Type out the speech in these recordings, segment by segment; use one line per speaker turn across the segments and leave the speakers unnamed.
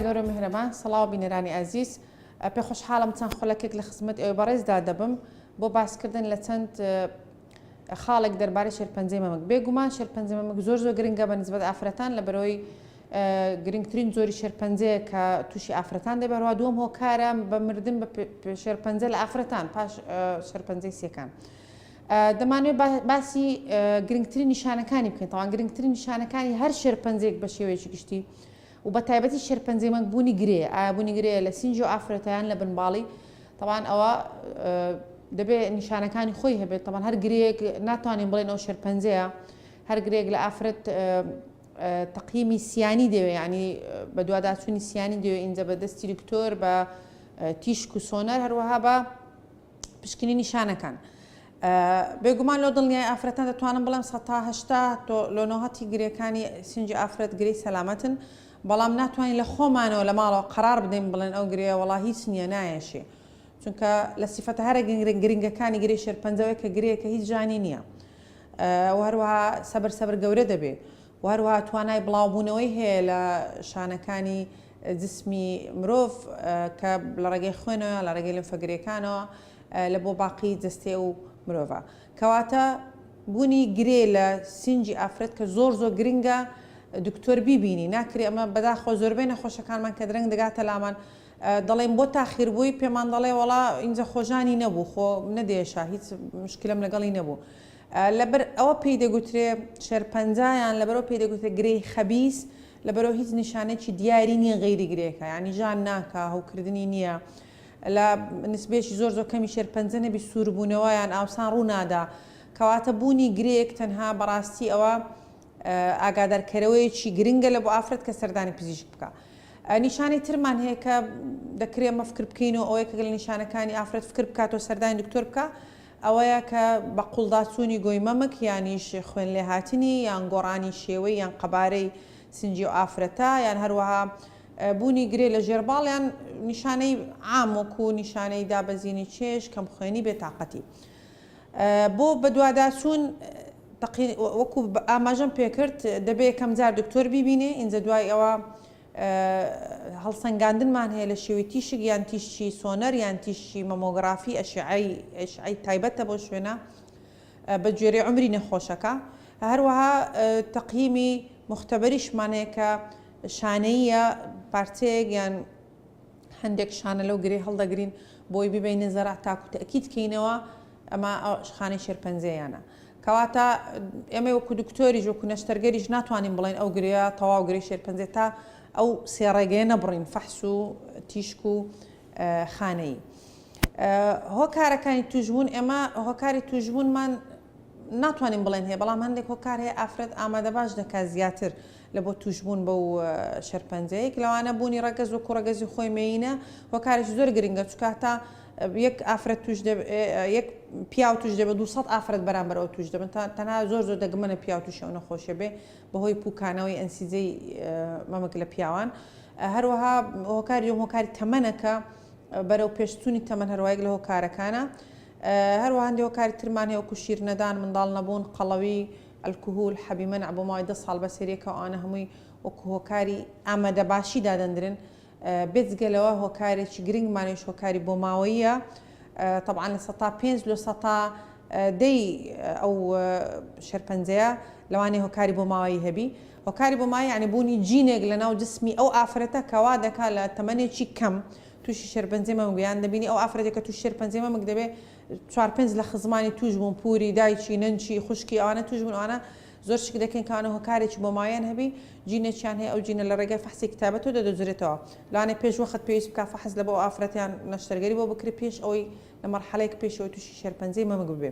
گەورە میهرەبان سڵاو بینەرانی ئازیز پێ خۆشحاڵم چەند خولەکێک لە خزمەت ئێوەی بەڕێزدا دەبم بۆ باسکردن لە چەند خاڵێک دەربارەی شێرپەنجەی مەمک بێگومان شێرپەنجەی مەمک زۆر زۆر گرنگە بە نسبەت ئافرەتان لە بەرەوەی گرنگترین جۆری شێرپەنجەیە کە تووشی ئافرەتان دەبێت هەروەها دووەم هۆکارە بە مردن بە شێرپەنجە لە ئافرەتان پاش شێرپەنجەی سیەکان. دەمانەوێت باسی گرنگترین نیشانەکانی بکەین تاوان گرنگترین نیشانەکانی هەر شێرپەنجەیەک بە شێوەیەکی گشتی و بە تایبەتی شێرپەنجەی مەنگ بوونی گرێ ئایا بوونی گرێ لە سینجی و ئافرەتیان لە بنباڵی تاوان ئەوە دەبێ نیشانەکانی خۆی هەبێت تاوان هەر گرەیەک ناتوانین بڵێن ئەو شێرپەنجەیە هەر گرێک لە ئافرەت تەقیمی سیانی دەوێ ینی بە دوواداچوونی سیانی دەوێ ئینجا بە دەستی دکتۆر بە تیشک و سۆنەر هەروەها بە پشکنینی شانەکان. بێگومان لۆ دڵنیای ئافرەتان دەتوانم بڵێم سەتا 80 تۆ لۆ نۆهەتی گرێکانی سینجی ئافرەت گرێی سەلامەتن بەڵام ناتوانین لە خۆمانەوە لە ماڵەوە قەرار بدەین بڵێن ئەو گرێیە وەڵا هیچ نییە نایەشێ چونکە لە سیفەتە هەرە گرنگەکانی گرێی شێرپەنجەوەی کە گرێیەکە هیچ ژانی نییە و هەروەها سەبر سەبر گەورە دەبێ و هەروەها توانای بڵاوبوونەوەی هەیە لە شانەکانی جسمی مرۆڤ کە لە ڕێگەی خوێنەوە لە ڕێگەی لمفەگرێکانەوە لە بۆ باقی جەستەی ئەو مرۆڤە. کەواتە بوونی گرێ لە سینگی ئافرەت کە زۆر زۆر گرنگە دکتۆر بیبینی ناکرێ ئەمە بەداخەوە زۆربەی نەخۆشەکانمان کە درەنگ دەگاتە لامان دەڵێن بۆ تاخیر بووی پێمان دەڵێ وەڵا ئینجا خۆژانی نەبوو خۆ نەدێشا هیچ مشکلم لەگەڵی نەبوو لەبەر ئەوە پێی دەگوترێ شێرپەنجە یان لەبەرئەوە پێی دەگوترێ گرێی خەبیس لەبەرئەوە هیچ نیشانەیەکی دیاری نییە غەیری گرێکە یانی ژان ناکا هەوکردنی نییە لە نسبەیەکی زۆر زۆر کەمی شێرپەنجە نەبی سووربوونەوە یان ئاوسان ڕوو نادا کەواتە بوونی گرێک تەنها بەڕاستی ئەوە ئاگادارکەرەوەیەکی گرنگە لە بۆ ئافرەت کە سەردانی پزیشک بکە نیشانەی ترمان هەیە کە دەکرێت ئەمە فکر بکەین و ئەوەیە کە لە نیشانەکانی ئافرەت فکر بکاتەوە سەردانی دکتۆر بکە ئەوەیە کە بە قوڵداچوونی گۆی مەمک یانیش خوێن لێهاتنی یان گۆڕانی شێوەی یان قەبارەی سنگی ئەو ئافرەتە یان هەروەها بوونی گرێ لە ژێر باڵ یان نیشانەی عام وەکو نیشانەی دابەزینی چێژ، کەمخوێنی، بێتاقەتی. بۆ بەدواداچوون وەکو ئاماژەم پێکرد دەبێ یەکەمجار دکتۆر بیبینێ ئینجا دوای ئەوە هەڵسەنگاندنمان هەیە لە شێوەی تیشک یان تیشکی سۆنەر یان تیشکی مەمۆگرافی ئەشعەی ئەشعەی تایبەتە بۆ شوێنە بە گوێرەی عومری نەخۆشەکە هەروەها تەقیمی مختبەریشمان هەیە کە شانەییە پارچەیەک یان هەندێک شانە لەو گرێ هەڵدەگرین بۆی ببینە زەرع تاکو تەکیید کەینەوە ئەمە خانەی شێرپەنجەیانە کەواتە ئێمە وەکو دکتۆریش وەکو نەشتەرگەریش ناتوانین بڵێین ئەو گرێیە تەواو گرێی شێرپەنجەیە تا ئەو سێ ڕێگەیە نەبڕین فەحس و تیشک و خانەیی. هۆکارەکانی توشبوون ئێمە هۆکاری توشبوونمان ناتوانین بڵێن هەیە بەڵام هەندێک هۆکار هەیە ئافرەت ئامادەباش دەکات زیاتر لە بۆ توشبوون بەو شێرپەنجەیەک لەوانە بوونی ڕەگەز وەکو ڕەگەزی خۆی مێینە هۆکارێکی زۆر گرنگە چونکە هەتا یەک ئافرەت توش یەک پیاو توش دەبێت 200 ئافرەت بەرامبەر ئەو توش دەبن تەنها زۆر زۆر دەگمەنە پیاو تووشی ئەو نەخۆشیە بێ بەهۆی پوکانەوەی ئەنسیجەی مەمک لە پیاوان هەروەها هۆکاری دوم هۆکاری تەمەنەکە بەرەو پێشچوونی تەمەن هەروایەک لە هۆکارەکانە هەروەها هەندێک هۆکاری ترمان هەیە وەکو شیر نەدان منداڵ نەبوون قەڵەوی ئەلکهول حەبی مەنع بۆ ماوەی دە ساڵ بەسەریەکە ئەوانە هەمووی وەکو هۆکاری ئامادەباشی دادەندرێن بێجگە لەوە هۆکارێکی گرنگمانیش هۆکاری بۆماوەییە تەبعەن 5% لۆ 10% ئەو شێرپەنجەیە لەوانەیە هۆکاری بۆماوەیی هەبی هۆکاری بۆماوەیی یعنی بوونی جینێک لە ناو جسمی ئەو ئافرەتە کەوا دەکا لە تەمەنێکی کەم تووشی شێرپەنجەی مەمک یان دەبینی ئەو ئافرەتێک کە تووشی شێرپەنجەی مەمک دەبێ چوار پێنج لە خزمانی تووش بوون پوری دایکی نەنکی خوشکی ئەوانە تووش بوون ئەوانە زۆر شک دەکەین کەوانە هۆکارێکی بۆماوەیان هەبی جینێکیان هەیە ئەو جینە لە ڕێگای فەحسی کتابەتەوە دەدۆزرێتەوە لەوانەیە پێش وەخت پێویست بکات فەحس لە بۆ ئەو ئافرەتەیان نەشتەرگەری بۆ بکرێت پێش ئەوەی لە مەرحەلەیەک پێش ئەوەی تووشی شێرپەنجەی مەمک ببێ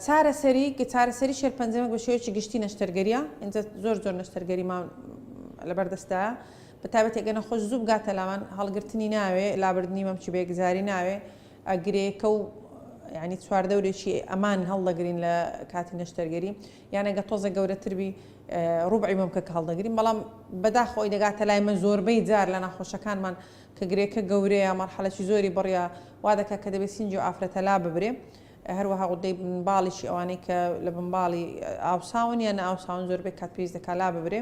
چارەسەری چارەسەری شێرپەنجەی مەمک بە شێوەیەکی گشتی نەشتەرگەریە ئینجا زۆر زۆر نەشتەرگەریمان لەبەردەستایە بە تایبەتی ئەگەر نەخۆش زوو بگاتە لامان هەڵگرتنی ناوێ لابردنی مەمکی بەیەکجاری ناوێ گرێیەکە و یعنی چواردەورێکی ئەمان هەڵدەگرین لە کاتی نەشتەرگەری یان ئەگە تۆزە گەورەتر بی ڕوبعی مەمکەکە هەڵدەگرین بەڵام بەداخەوەی دەگاتە لای من زۆربەی جار لە ناخۆشەکانمان کە گرێکە گەورەیە مەرحەلەکی زۆری بڕە وا دەکات کە دەبێت سینجی و ئافرەتە لا ببرێ هەروەها غودەی بنباڵیشی ئەوانەی کە لە بنباڵی ئاوساون یان ئاوساون زۆربەی کات پێویست دەکات لا ببرێ.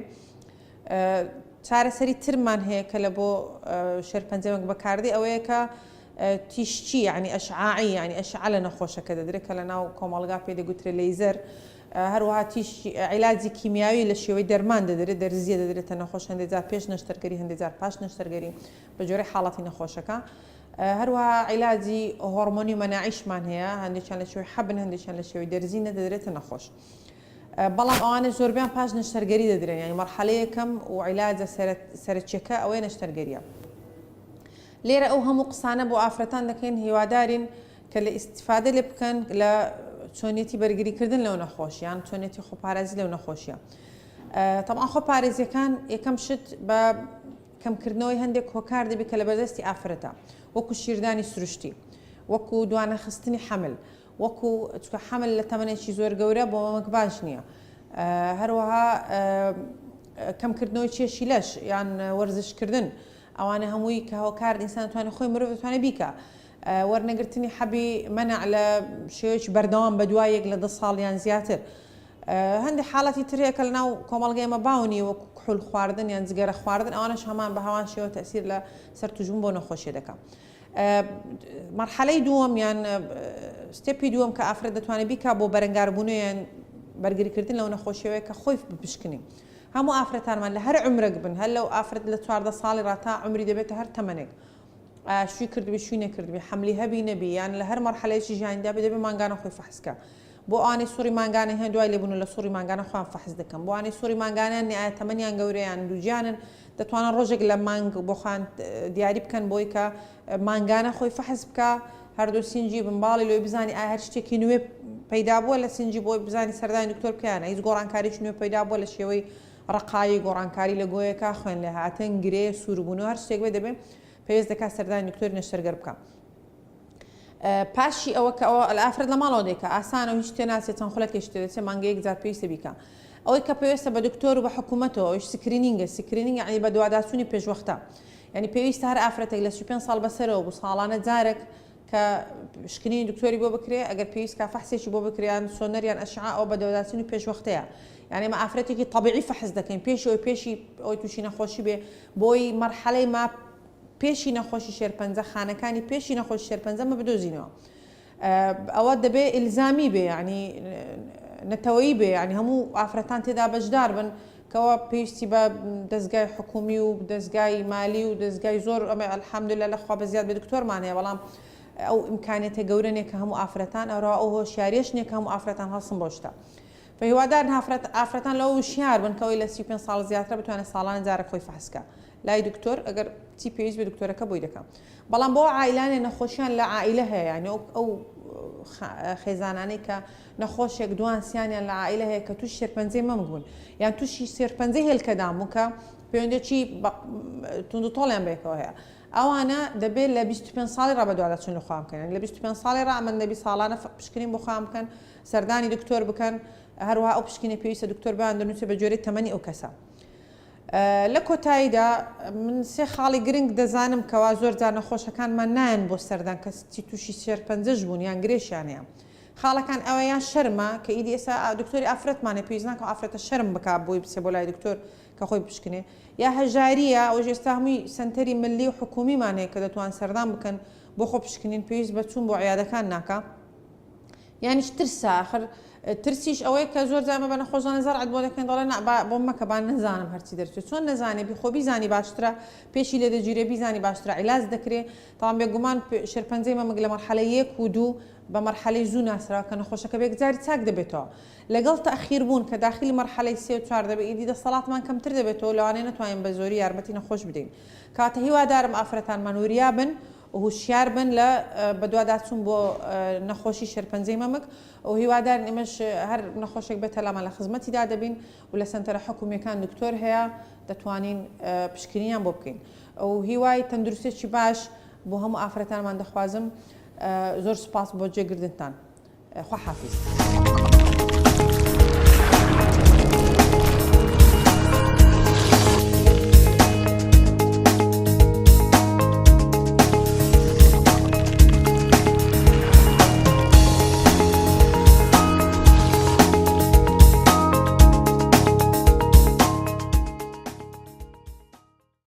چارەسەری ترمان هەیە کە لە بۆ شێرپەنجەی مەمک بەکاردێ ئەوەیە کە تیشکی یعنی ئەشعاعی یعنی ئەشعە لە نەخۆشەکە دەدرێت کە لە ناو کۆمەڵگا پێ دەگوترێ لەیزەر هەروەها تیشکی عیلاجی کیمیاوی لە شێوەی دەرمان دەدرێت دەرزیە دەدرێتە نەخۆش هەندێک جار پێش نەشتەرگەری هەندێک جار پاش نەشتەرگەری بە جۆرەی حاڵەتی نەخۆشەکە هەروەها عیلاجی هۆڕمۆنی و مەناعیشمان هەیە هەندێکیان لە شێوەی حەبن هەندێکیان لە شێوەی دەرزی نەدەدرێتە نەخۆش. بەڵام ئەوانە زۆربەیان پاش نەشتەرگەری دەدرێن یانی مەرحەلەی یەکەم و عیلاجە سەرەکیەکە ئەوەیە نەشتەرگەریە. لێرە ئەو هەموو قسانە بۆ ئافرەتان دەکەین هیوادارین کە لە ئیستیفادە لێ بکەن لە چۆنیەتی بەرگریکردن لەو نەخۆشیان چۆنیەتی خۆپارێزی لەو نەخۆشیە. تەبعەن خۆپارێزیەکان یەکەم شت بە کەمکردنەوەی هەندێک هۆکار دەبێت کە لە بەردەستی ئافرەتە وەکو شیردانی سروشتی وەکو دوانەخستنی حەمل وەکو چونکە حەمل لە تەمەنێکی زۆر گەورە بۆ مەمک باش نییە هەروەها کەمکردنەوەی کێشی لەش یان وەرزشکردن ئەوانە هەمووی کە هۆکار ئینسان توانێت خۆی مرۆڤ دەتوانێت بیکە وەرنەگرتنی حەبی مەنع لە شێوەیەکی بەردەوام بە دوای یەک لە دە ساڵ یان زیاتر هەندێک حاڵەتی تر هەیە کە لەناو کۆمەڵگەی ئێمە باو نییە وەکو کحول خواردن یان جگەرە خواردن ئەوانەش هەمان بە هەمان شێوە تەسیر لە سەر توشبوون بۆ نەخۆشیە دەکا. مەرحەلەی دووەم یان step ی دووەم کە ئافرەت دەتوانێت بیکا بۆ بەرەنگاربوونەوە یان بەرگریکردن لەو نەخۆشیەوەیە کە خۆی بپشکنی هەموو ئافرەتانمان لە هەر عومرێک بن هەر لەو ئافرەت لە 14 ساڵی ڕا تا عومری دەبێتە هەر تەمەنێک شوی کردبی شوی نەکردبی حەملی هەبی نەبی یان لە هەر مەرحەلەیەکی ژیانیدا بێ دەبێ مانگانە خۆی فەحس کا بۆ ئەوانەی سوڕی مانگانە هەیە دوای لێبوون لە سوڕی مانگانە خۆیان فەحس دەکەن بۆ ئەوانەی سوڕی مانگانەیان نیە ئایا تەمەنیان گەورەیە یان دووگیانن دەتوانن ڕۆژێک لە مانگ بۆ خۆیان دیاری بکەن بۆی کە مانگانە خۆی فەحس بکە هەردوو سینجی بنباڵی لۆی بزانی ئایا هەر شتێکی نوێ پەیدا بووە لە سینجی بۆی بزانی سەردانی دکتۆر بکەیانە هیچ گۆڕانکاریی نوێ پەیدا بووە لە شێوەی ڕەقایی گۆڕانکاری لە گۆیەکە خوێن لێهاتن گرێ سووربوون و هەر شتێک بێ دەبێ پێویست دەکات سەردانی دکتۆری نەشتەرگەر بکە. پاشی ئەوە کە ئەوە ئافرەت لە ماڵەوە دەیکا ئاسانە و هیچ تێ ناچێت چەند خولەکێکی تێ دەچێت مانگە یەک جار پێویستە بیکا ئەوەی کە پێویستە بە دکتۆر و بە حکوومەتەوە ئەویش screening ە screening یعنی بەدواداچوونی پێشوەختە یعنی پێویستە هەر ئافرەتێک لە 35 ساڵ بەسەرەوە بوو ساڵانە جارێک کە پشکنینی دکتۆری بۆ بکرێ ئەگەر پێویست کا فەحسێکی بۆ بکرێ یان سۆنەر یان ئەشعە ئەوە بەدواداچوونی پێشوەختەیە یعنی ئێمە ئافرەتێکی تەبیعی فەحس دەکەین پێش ئەوەی پێشی ئەوەی تووشی نەخۆشی بێ بۆی مەرحەلەی ما پێشی نەخۆشی شێرپەنجە خانەکانی پێشی نەخۆشی شێرپەنجە مە بدۆزینەوە ئەوە دەبێ ئیلزامی بێ یعنی نەتەوەیی بێ یعنی هەموو ئافرەتان تێدا بەشدار بن کەەوە پێویستی بە دەستگای حکومی و دەستگای مالی و دەستگای زۆر ئەمە الحمدلله لەخوا بە زیاد بە دکتۆرمان هەیە بەڵام ئەو ئیمکانێتە گەورە نیە کە هەموو ئافرەتان ئەوڕا ئەو هۆشیاریش نیە کە هەموو ئافرەتان هەڵسن بەو شتە فهیوادارن ئافرەتان لەوە وشیار بن کەەوەی لە 35 ساڵ زیاترە بتوانێت ساڵانە جارێک خۆی فەحس کە لای دکتۆر ئەگەر چی پێویست بێ دکتۆرەکە بۆی دەکا بەڵام بۆ عائیلانێ نەخۆشیان لە عائیلە هەیە یعنی ئەو خێزانانەی کە نەخۆشێک دوان سیانیان لە عائیلە هەیە کە تووشی شێرپەنجەی مەمک بوون یان تووشی شێرپەنجەی هێلکەدان بوون کە پەیوەندیی توند و تۆڵیان بەیەکەوە هەیە ئەوانە دەبێت لە 25 ساڵی ڕا بەدواداچوون لە خۆیان بکەن لە 25 ساڵی ڕا ئەمن دەبی ساڵانە پشکنین بۆ خۆیان بکەن سەردانی دکتۆر بکەن هەروەها ئەو پشکنینە پێویستە دکتۆر بۆیان دەنووسێت بە گوێرەی تەمەنی ئەو کەسە لە کۆتاییدا من سێ خاڵی گرنگ دەزانم کەوا زۆر جار نەخۆشەکانمان نایەن بۆ سەردان کە چی تووشی شێرپەنجەش بوون یان گرێشیان هەیە. خاڵەکان ئەوە یان شەرمە کە ئیدی ئێستا دکتۆری ئافرەتمان هەیە پێویست ناکا ئافرەتە شەرم بکا بۆی بچێ بۆ لای دکتۆر کە خۆی بپشکنێ یا هەژارییە ئەوەش ئێستا هەمووی سەنتەری ملی و حکومیمان هەیە کە دەتوان سەردان بکەن بۆ خۆ پشکنین پێویست بە چوون بۆ عیادەکان ناکا. یانیش ترسە ئاخر ترسیش ئەوەیە کە زۆر جار ئەمە بە نەخۆش دەڵێن زەرعت بۆ دەکەین دەڵێ نا با بۆم مەکە با نەزانم هەرچی دەرچێت چۆن نەزانێ بی خۆ بیزانی باشترە پێشی لێ دەگیرێ بیزانی باشترە عیلاج دەکرێ تەوان بێگومان شێرپەنجەی مەمک لە مەرحەلەی یەک و دوو بە مەرحەلەی زوو ناسراوە کە نەخۆشەکە بێکجاری چاک دەبێتەوە لەگەڵ تەئخیر بوون کە داخلی مەرحەلەی سێ و چوار دەبێت ئیدی دەسەڵاتمان کەمتر دەبێتەوە لەوانەیە نەتوانین بە زۆری یارمەتی نەخۆش بدەین کەواتە هیوادارم ئافرەتانمان وریا بن هوشیار بن لە بەدواداچوون بۆ نەخۆشی شێرپەنجەی مەمک و هیوادارین ئێمەش هەر نەخۆشێک بێتە لامان لە خزمەتیدا دەبین و لە سەنتەرە حکومییەکان دکتۆر هەیە دەتوانین پشکنینیان بۆ بکەین و هیوای تەندروستێکی باش بۆ هەموو ئافرەتانمان دەخوازم زۆر سوپاس بۆ جێگردنتان خواحافیز.